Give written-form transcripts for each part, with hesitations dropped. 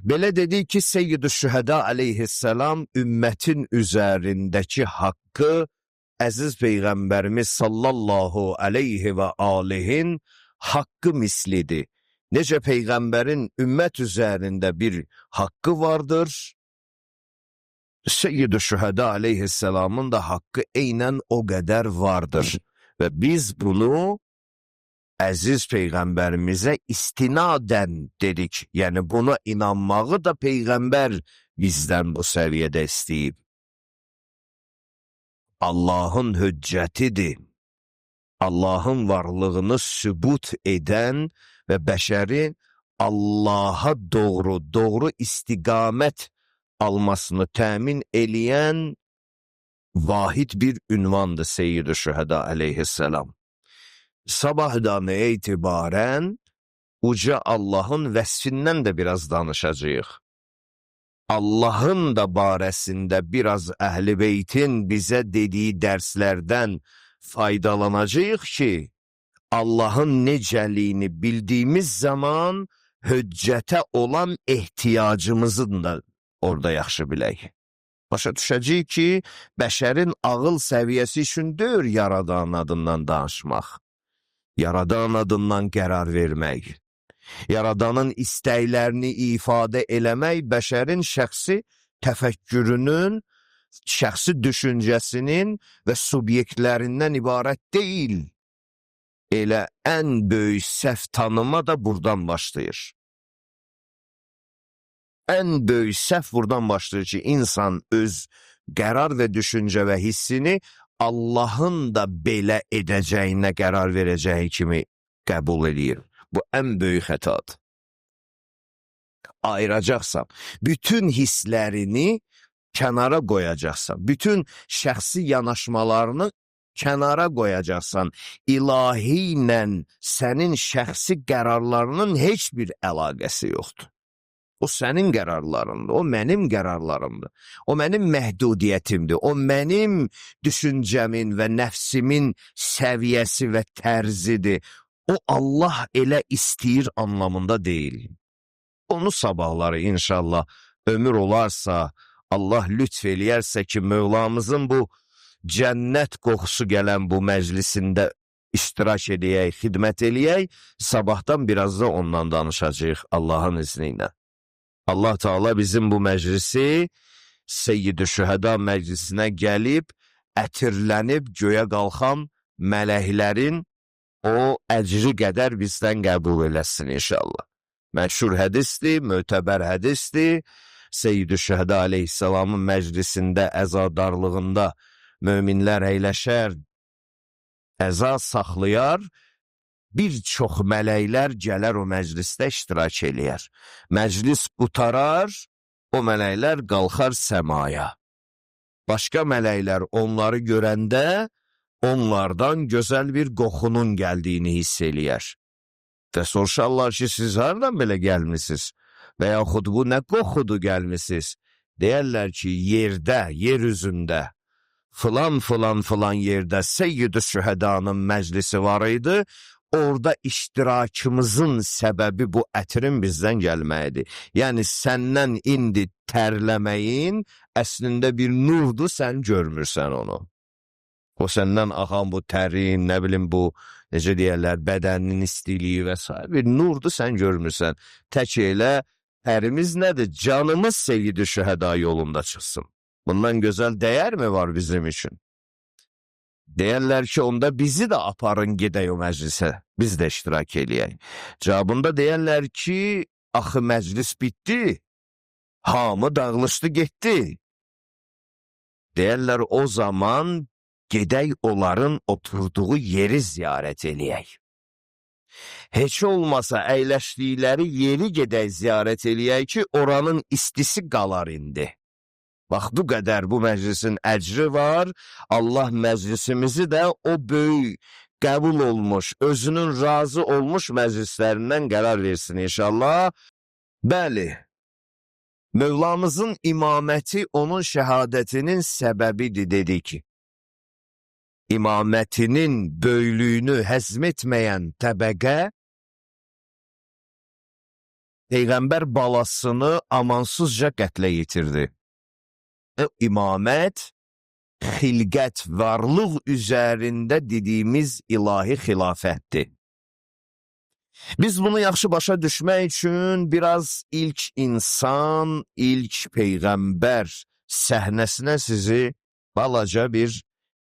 Belə dedik ki, Seyyid-i Şühəda aleyhissalam ümmətin üzərindəki haqqı əziz Peyğəmbərimiz sallallahu aleyhi və alihin haqqı mislidir. Necə Peyğəmbərin ümmət üzərində bir haqqı vardır, Seyyid-i Şühəda aleyhissalamın da haqqı eynən o qədər vardır. Və biz bunu əziz Peyğəmbərimizə istinadən dedik. Yəni buna inanmağı da Peyğəmbər bizdən bu səviyyədə istəyib. Allahın hüccətidir. Allahın varlığını sübut edən və bəşərin Allaha doğru istiqamət almasını təmin eləyən vahid bir ünvandır Seyyid-i Şühəda aleyhissalam. Sabahdan etibarən uca Allahın vəsfindən də biraz danışacağıq. Allahın da barəsində biraz Əhl-i Beytin bizə dediyi dərslərdən faydalanacağıq ki, Allahın necəliyini bildiyimiz zaman hüccətə olan ehtiyacımızın da orada yaxşı bilək. Başa düşəcəyik ki, bəşərin ağıl səviyyəsi üçün deyil Yaradan adından danışmaq, Yaradan adından qərar vermək, Yaradanın istəklərini ifadə eləmək bəşərin şəxsi təfəkkürünün, şəxsi düşüncəsinin və subyektlərindən ibarət deyil. Elə ən böyük səhv tanıma da buradan başlayır. Ən böyük səhv buradan başlayır ki, insan öz qərar və düşüncə və hissini Allahın da belə edəcəyinə qərar verəcəyi kimi qəbul eləyir. Bu ən böyük xətadır. Ayıracaqsan, bütün hisslərini kənara qoyacaqsan, bütün şəxsi yanaşmalarını kənara qoyacaqsan. İlahi ilə sənin şəxsi qərarlarının heç bir əlaqəsi yoxdur. O sənin qərarlarındır, o mənim qərarlarımdır, o mənim məhdudiyyətimdir, o mənim düşüncəmin və nəfsimin səviyyəsi və tərzidir. O Allah elə istəyir anlamında deyil. Onu sabahları inşallah ömür olarsa, Allah lütf eləyərsə ki, Mövlamızın bu cənnət qoxusu gələn bu məclisində iştirak eləyək, xidmət eləyək, sabahdan biraz da ondan danışacağıq Allahın izni ilə. Allah Teala bizim bu məclisi Seyyid-i Şühəda məclisinə gəlib, ətirlənib göyə qalxan mələklərin o əcri qədər bizdən qəbul eləsin inşallah. Məşhur hədisdir, mötəbər hədisdir. Seyyid-i Şühəda aleyhissalamın məclisində, əzadarlığında möminlər əyləşər, əza saxlayar, bir çox mələklər gələr o məclisdə iştirak eləyər. Məclis qutarar, o mələklər qalxar səmaya. Başqa mələklər onları görəndə, onlardan gözəl bir qoxunun gəldiyini hiss eləyər. Və soruşarlar ki, siz hardan belə gəlmisiniz? Və yaxud bu nə qoxudur gəlmisiniz? Deyərlər ki, yerdə, yer üzündə, filan filan filan yerdə Seyyid-i Şühədanın məclisi var idi. Orada iştirakımızın səbəbi bu ətirin bizdən gəlməyidir. Yəni səndən indi tərləməyin əslində bir nurdur, sən görmürsən onu. O səndən axan bu tərin, nə bilim bu, necə deyərlər, bədəninin istiliyi və s. bir nurdur, sən görmürsən. Tək elə tərimiz nədir? Canımız Seyyid-i Şühəda yolunda çıxsın. Bundan gözəl dəyər mi var bizim üçün? Deyərlər ki, onda bizi də aparın gedək o məclisə, biz də iştirak eləyək. Cavabında deyərlər ki, axı məclis bitdi, hamı dağılışdı getdi. Deyərlər o zaman gedək onların oturduğu yeri ziyarət eləyək. Heç olmasa əyləşdikləri yeri gedək ziyarət eləyək ki, oranın istisi qalar indi. Bax, bu qədər bu məclisin əcri var. Allah məclisimizi də o böyük, qəbul olmuş, özünün razı olmuş məclislərindən qərar versin inşallah. Bəli, Mövlamızın imaməti onun şəhadətinin səbəbidir dedik. İmamətinin böyüklüyünü həzm etməyən təbəqə, Peyğəmbər balasını amansızca qətlə yetirdi. İmamət, xilqət, varlıq üzərində dediyimiz ilahi xilafətdir. Biz bunu yaxşı başa düşmək üçün biraz ilk insan, ilk peyğəmbər səhnəsinə sizi balaca bir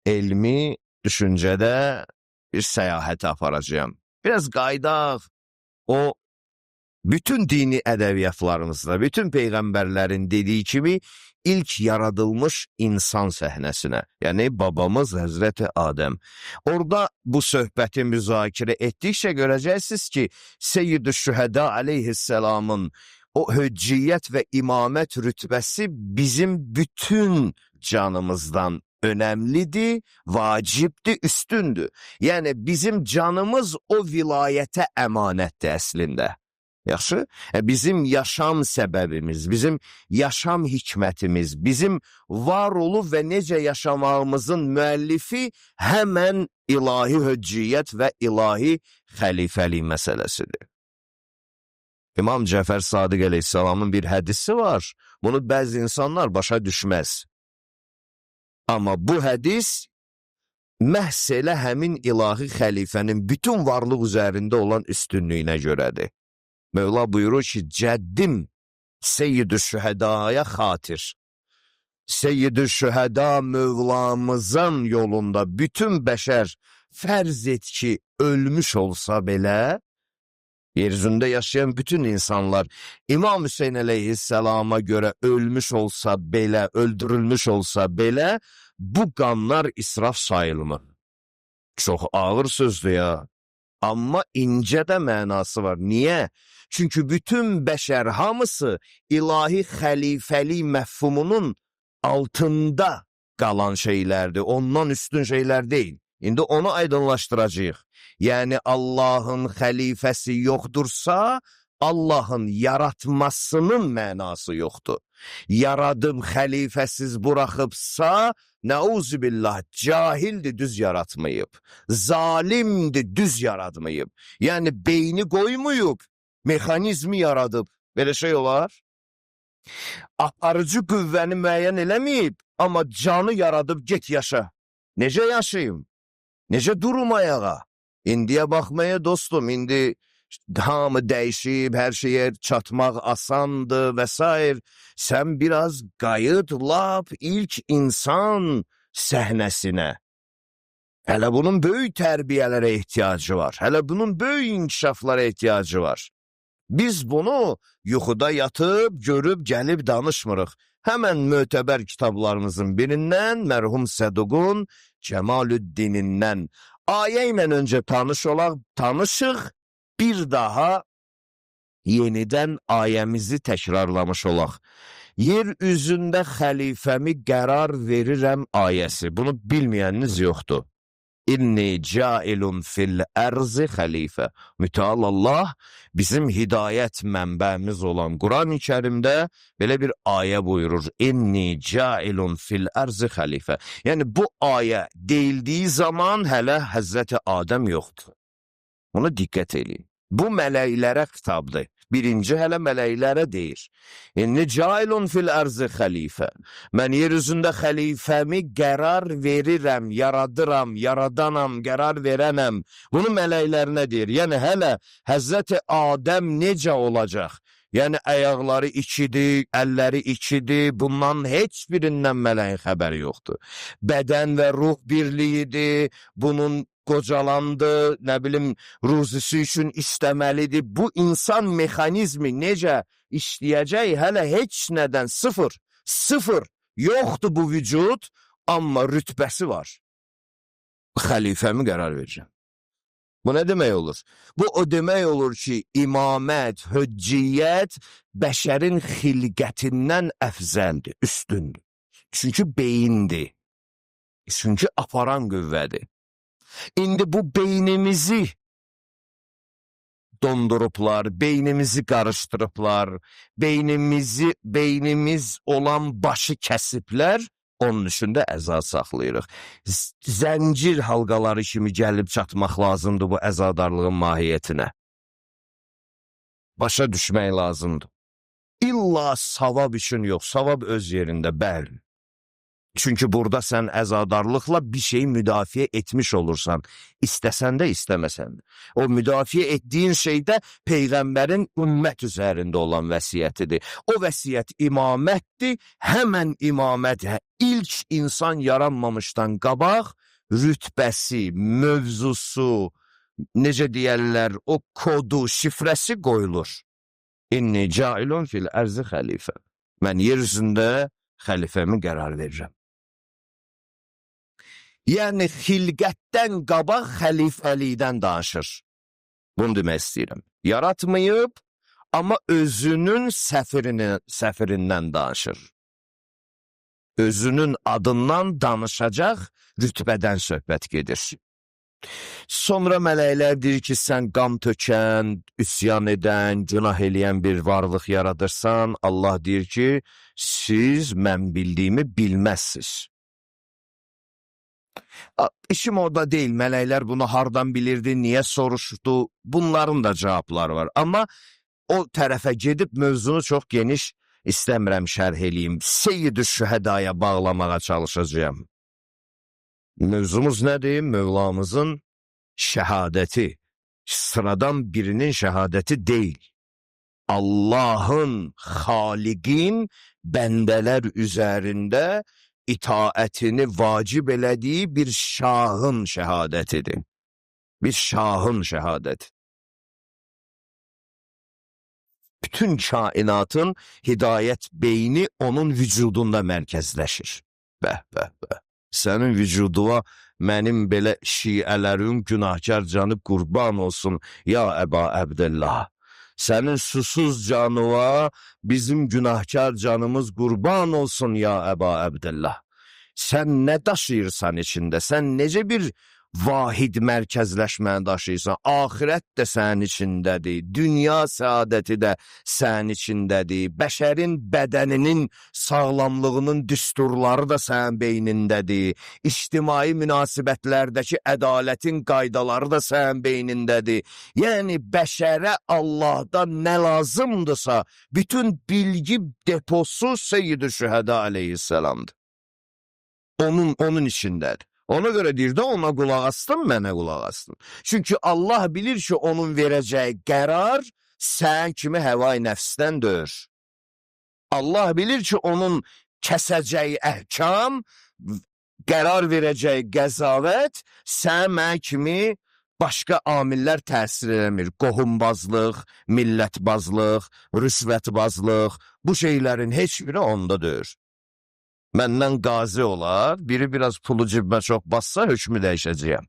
elmi düşüncədə bir səyahətə aparacağam. Biraz qaydaq o bütün dini ədəbiyyatlarımızda, bütün peyğəmbərlərin dediyi kimi ilk yaradılmış insan səhnəsinə, yəni babamız Həzrəti Adəm. Orada bu söhbəti müzakirə etdikcə görəcəksiniz ki, Seyyid-i Şühəda aleyhisselamın o hücciyət və imamət rütbəsi bizim bütün canımızdan önəmlidir, vacibdir, üstündür. Yəni bizim canımız o vilayətə əmanətdir əslində. Yaxşı? Bizim yaşam səbəbimiz, bizim yaşam hikmətimiz, bizim var olub və necə yaşamağımızın müəllifi həmən ilahi hücciyət və ilahi xəlifəlik məsələsidir. İmam Cəfər Sadiq əleyhissalamın bir hədisi var. Bunu bəzi insanlar başa düşməz. Amma bu hədis məhz elə həmin ilahi xəlifənin bütün varlıq üzərində olan üstünlüyünə görədir. Mövla buyurur ki, cəddim Seyyid-i Şühədaya xatir. Seyyid-i Şühəda Mövlamızın yolunda bütün bəşər fərz et ki, ölmüş olsa belə, yeryüzündə yaşayan bütün insanlar İmam Hüseyin əleyhisselama görə ölmüş olsa belə, öldürülmüş olsa belə, bu qanlar israf sayılmır. Çox ağır sözdür ya. Amma incə də mənası var. Niyə? Çünki bütün bəşər hamısı ilahi xəlifəlik məfhumunun altında qalan şeylərdir. Ondan üstün şeylər deyil. İndi onu aydınlaşdıracağıq. Yəni Allahın xəlifəsi yoxdursa, Allahın yaratmasının mənası yoxdur. Yaradıb xəlifəsiz buraxıbsa, nəuzubillah, cahildir, düz yaratmayıb. Zalimdir, düz yaratmayıb. Yəni beyni qoymayıb, mexanizmi yaradıb. Belə şey olar? Aparıcı qüvvəni müəyyən eləməyib, amma canı yaradıb get yaşa. Necə yaşayım? Necə durum ayağa? İndiyə baxmaya dostum, indi hamı dəyişib, hər şeyə çatmaq asandır və s. Sən biraz qayıt lap ilk insan səhnəsinə. Hələ bunun böyük tərbiyələrə ehtiyacı var. Hələ bunun böyük inkişaflara ehtiyacı var. Biz bunu yuxuda yatıb, görüb, gəlib danışmırıq. Həmən mötəbər kitablarımızın birindən, mərhum Səduqun Cəmalüddinindən ayə ilə öncə tanış olaq, tanışıq, bir daha yenidən ayəmizi təkrarlamış olaq. Yer üzündə xəlifəmi qərar verirəm ayəsi. Bunu bilməyəniniz yoxdur. İnni cailun fil ərzi xəlifə. Mütəal Allah bizim hidayət mənbəmiz olan Quran-ı Kərimdə belə bir ayə buyurur. İnni cailun fil ərzi xəlifə. Yəni bu ayə deyildiyi zaman hələ Həzrəti Adəm yoxdur. Buna diqqət eləyin. Bu mələklərə xitabdır. Birinci hələ mələklərə deyir. İnni cailun fil ərzi xəlifə. Mən yer üzündə xəlifəmi qərar verirəm, yaradıram, yaradanam, qərar verənəm. Bunu mələklərinə deyir. Yəni hələ Həzrəti Adəm necə olacaq? Yəni ayaqları ikidir, əlləri ikidir. Bundan heç birindən mələyin xəbəri yoxdur. Bədən və ruh birliyidir. Bunun qocalandı, nə bilim, ruzisi üçün istəməlidir. Bu insan mexanizmi necə işləyəcək hələ heç nədən sıfır, sıfır yoxdur bu vücud, amma rütbəsi var. Xəlifəmi qərar verəcəm. Bu nə demək olur? Bu o demək olur ki, imamət, hücciyət bəşərin xilqətindən əfzəldir, üstündür. Çünki beyindir. Çünki aparan qüvvədir. İndi bu beynimizi dondurublar, beynimizi qarışdırıblar, beynimiz olan başı kəsiblər, onun üçün də əza saxlayırıq. Zəncir halqaları kimi gəlib çatmaq lazımdır bu əzadarlığın mahiyyətinə. Başa düşmək lazımdır. İlla savab üçün yox, savab öz yerində, bəli. Çünki burada sən əzadarlıqla bir şeyi müdafiə etmiş olursan, istəsən də, istəməsən də. O müdafiə etdiyin şey də Peyğəmbərin ümmət üzərində olan vəsiyyətidir. O vəsiyyət imamətdir, həmən imamət ilk insan yaranmamışdan qabaq rütbəsi, mövzusu, necə deyərlər, o kodu, şifrəsi qoyulur. İnni cailun fil ərzi xəlifə. Mən yer üzündə xəlifəmi qərar verirəm. Yəni, xilqətdən qabaq xəlifəlikdən danışır. Bunu demək istəyirəm. Yaratmayıb, amma özünün səfirindən danışır. Özünün adından danışacaq rütbədən söhbət gedir. Sonra mələklər deyir ki, sən qan tökən, üsyan edən, günah eləyən bir varlıq yaradırsan. Allah deyir ki, siz mən bildiyimi bilməzsiniz. İşim orada deyil, mələklər bunu hardan bilirdi, niyə soruşdu, bunların da cavabları var. Amma o tərəfə gedib mövzunu çox geniş istəmirəm şərh eləyim. Seyyid-i Şühədaya bağlamağa çalışacağam. Mövzumuz nədir? Mövlamızın şəhadəti. Sıradan birinin şəhadəti deyil. Allahın, Xaliqin bəndələr üzərində itaətini vacib elədiyi bir şahın şəhadətidir. Bir şahın şəhadəti. Bütün kainatın hidayət beyni onun vücudunda mərkəzləşir. Bəh, bəh, bəh. Sənin vücuduna mənim belə şiələrin günahkar canı qurban olsun, ya Əba Əbdillah. Sənin susuz canıva bizim günahkar canımız qurban olsun, ya Əba Əbdillah. Sən nə daşıyırsan içində? Sən necə bir vahid mərkəzləşməni daşıyırsan? Axirət də sənin içindədir, dünya səadəti də sənin içindədir, bəşərin bədəninin sağlamlığının düsturları da sənin beynindədir, ictimai münasibətlərdəki ədalətin qaydaları da sənin beynindədir. Yəni, bəşərə Allahdan nə lazımdırsa, bütün bilgi deposu Seyyid-i Şühəda aleyhissalamdır. Onun içindədir. Ona görə deyir də, ona qulaq astın, mənə qulaq astın. Çünki Allah bilir ki, onun verəcəyi qərar sən kimi həvai nəfsdən deyir. Allah bilir ki, onun kəsəcəyi əhkam, qərar verəcəyi qəzavət sən mən kimi başqa amillər təsir eləmir. Qohumbazlıq, millətbazlıq, rüsvətbazlıq, bu şeylərin heç biri onda deyir. Məndən qazi olar, biri biraz pulu cibimə çox bassa, hökmü dəyişəcəyəm.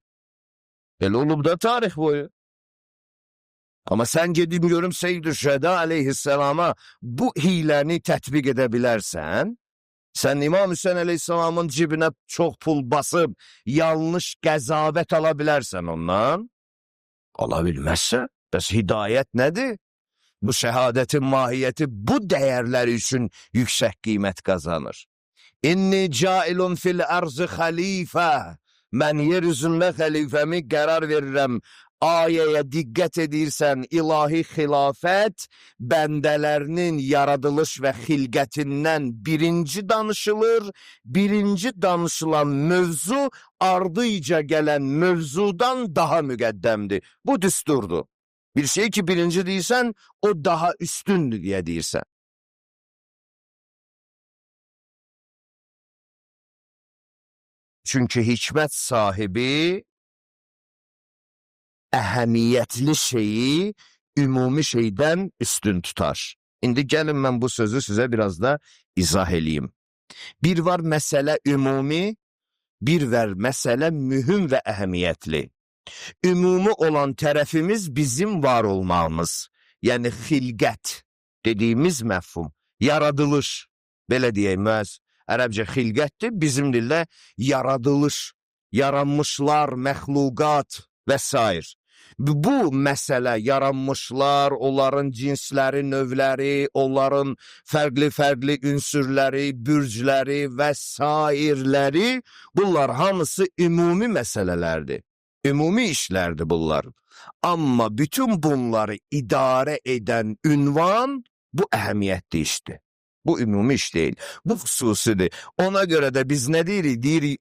Elə olub da tarix boyu. Amma sən gedim görüm Seyyid-i Şühəda aleyhisselama bu hiləni tətbiq edə bilərsən, sən İmam Hüseyin aleyhisselamın cibinə çox pul basıb, yanlış qəzavət ala bilərsən ondan. Ala bilməzsə, bəs hidayət nədir? Bu şəhadətin mahiyyəti bu dəyərlər üçün yüksək qiymət qazanır. İnni cailun fil ərzı xəlifə. Mən yer üzündə xəlifəmi qərar verirəm. Ayəyə diqqət edirsən, ilahi xilafət bəndələrinin yaradılış və xilqətindən birinci danışılır. Birinci danışılan mövzu ardıca gələn mövzudan daha müqəddəmdir. Bu düsturdur. Bir şey ki birinci deyirsən, o daha üstündür deyə deyirsən. Çünki hikmət sahibi əhəmiyyətli şeyi ümumi şeydən üstün tutar. İndi gəlin mən bu sözü sizə biraz da izah eləyim. Bir var məsələ ümumi, bir var məsələ mühüm və əhəmiyyətli. Ümumi olan tərəfimiz bizim var olmağımız, yəni xilqət dediyimiz məfhum, yaradılış, belə deyək məhz. Ərəbcə xilqətdir, bizim dildə yaradılış, yaranmışlar, məxluqat və s. Bu məsələ yaranmışlar, onların cinsləri, növləri, onların fərqli-fərqli ünsürləri, bürcləri və sairləri, bunlar hamısı ümumi məsələlərdir. Ümumi işlərdir bunlar. Amma bütün bunları idarə edən ünvan bu əhəmiyyətli işdir. Bu ümumi iş deyil. Bu xüsusidir. Ona görə də biz nə deyirik? Deyirik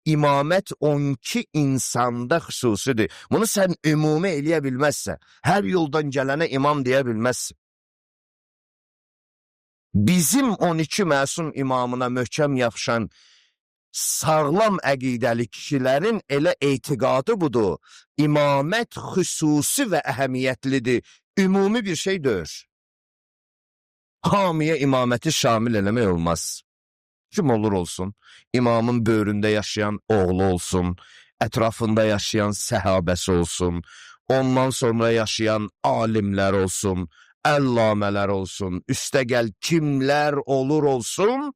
imamət 12 insanda xüsusidir. Bunu sən ümumi eləyə bilməzsən. Hər yoldan gələnə imam deyə bilməzsən. Bizim 12 məsum imamına möhkəm yapışan sağlam əqidəli kişilərin elə etiqadı budur. İmamət xüsusi və əhəmiyyətlidir. Ümumi bir şey deyil. Hamıya imaməti şamil eləmək olmaz. Kim olur olsun, imamın böyründə yaşayan oğlu olsun, ətrafında yaşayan səhabəsi olsun, ondan sonra yaşayan alimlər olsun, əllamələr olsun, üstəgəl kimlər olur olsun,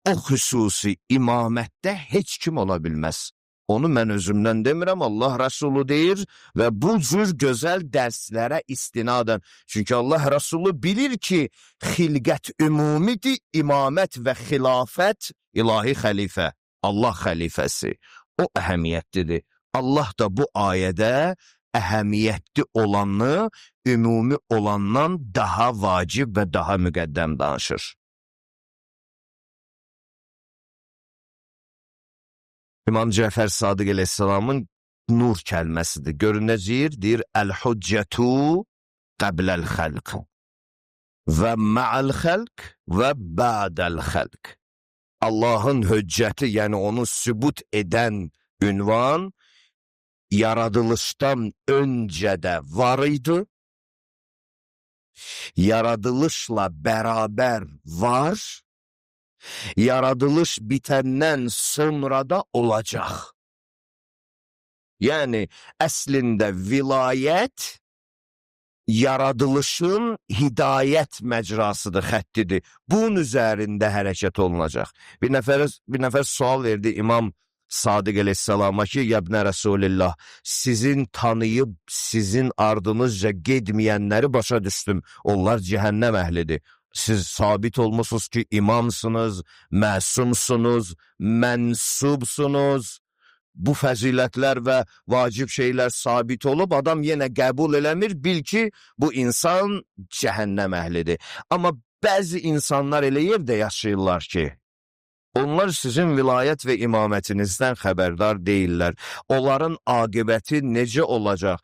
o xüsusi imamətdə heç kim ola bilməz. Onu mən özümdən demirəm, Allah Rəsulu deyir və bu cür gözəl dərslərə istinadən. Çünki Allah Rəsulu bilir ki, xilqət ümumidir, imamət və xilafət ilahi xəlifə, Allah xəlifəsi. O əhəmiyyətlidir. Allah da bu ayədə əhəmiyyətli olanı ümumi olandan daha vacib və daha müqəddəm danışır. İmam Cəfər Sadiq əleyhissalamın nur kəlməsidir. Görün nə deyir? Deyir, Əl-hüccətu qəbləl xəlq və mə'əl xəlq və ba'dəl xəlq. Allahın hüccəti, yəni onu sübut edən ünvan yaradılışdan öncə də var idi. Yaradılışla bərabər var. Yaradılış bitəndən sonra da olacaq. Yəni, əslində vilayət yaradılışın hidayət məcrasıdır, xəttidir. Bunun üzərində hərəkət olunacaq. Bir nəfər sual verdi İmam Sadiq əleyhissalama ki, Yəbnə Rəsulillah, sizin tanıyıb sizin ardınızca gedməyənləri başa düşdüm. Onlar cəhənnəm əhlidir. Siz sabit olmusunuz ki, imamsınız, məsumsunuz, mənsubsunuz. Bu fəzilətlər və vacib şeylər sabit olub, adam yenə qəbul eləmir, bil ki, bu insan cəhənnəm əhlidir. Amma bəzi insanlar elə yerdə yaşayırlar ki, onlar sizin vilayət və imamətinizdən xəbərdar deyirlər. Onların aqibəti necə olacaq?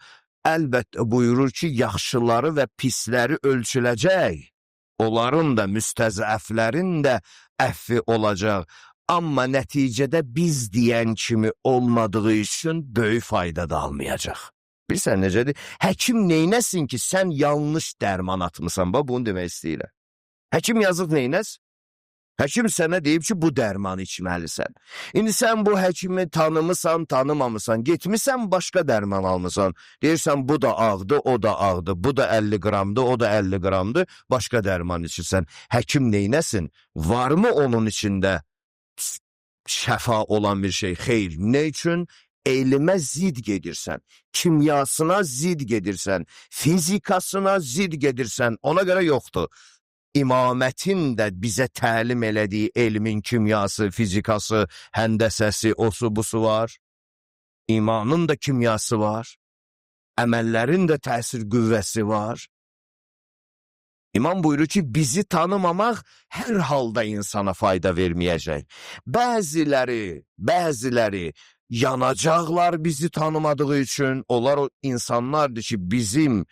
Əlbəttə buyurur ki, yaxşıları və pisləri ölçüləcək. Onların da, müstəzəflərin də əfvi olacaq. Amma nəticədə biz deyən kimi olmadığı üçün böyük fayda da almayacaq. Bilirsən necədir? Həkim neynəsin ki, sən yanlış dərman atmısan? Bax, bunu demək istəyirəm. Həkim yazıq neynəsin? Həkim sənə deyib ki, bu dərmanı içməlisən. İndi sən bu həkimi tanımısan, tanımamısan, getmisən, başqa dərman almısan. Deyirsən, bu da ağdı, o da ağdı, bu da 50 qramdır, o da 50 qramdır, başqa dərman içirsən. Həkim neynəsin? Varmı onun içində şəfa olan bir şey? Xeyr. Nə üçün? Elmə zid gedirsən, kimyasına zid gedirsən, fizikasına zid gedirsən, ona görə yoxdur. İmamətin də bizə təlim elədiyi elmin kimyası, fizikası, həndəsəsi, osu, busu var. İmanın da kimyası var. Əməllərin də təsir qüvvəsi var. İmam buyurur ki, bizi tanımamaq hər halda insana fayda verməyəcək. Bəziləri yanacaqlar bizi tanımadığı üçün. Onlar o insanlardır ki, bizim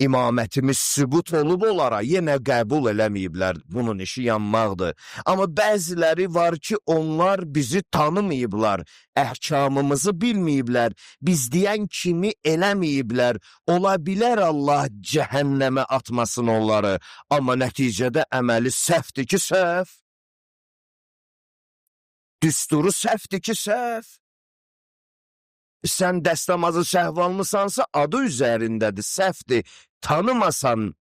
imamətimiz sübut olub onlara, yenə qəbul eləməyiblər. Bunun işi yanmaqdır. Amma bəziləri var ki, onlar bizi tanımayıblar, əhkamımızı bilməyiblər, biz deyən kimi eləməyiblər. Ola bilər Allah cəhənnəmə atmasın onları, amma nəticədə əməli səhvdir ki, səhv. Düsturu səhvdir ki, səhv. Sən dəstəmazı səhv almısansa, adı üzərindədir, səhvdir. Tanımasan,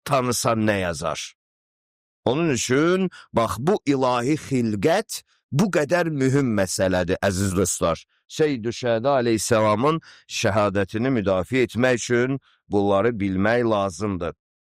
tanısan nə yazar? Onun üçün, bax, bu ilahi xilqət bu qədər mühüm məsələdir, əziz dostlar. Seyyid-i Şəhəda aleyhissalamın şəhadətini müdafiə etmək üçün bunları bilmək lazımdır.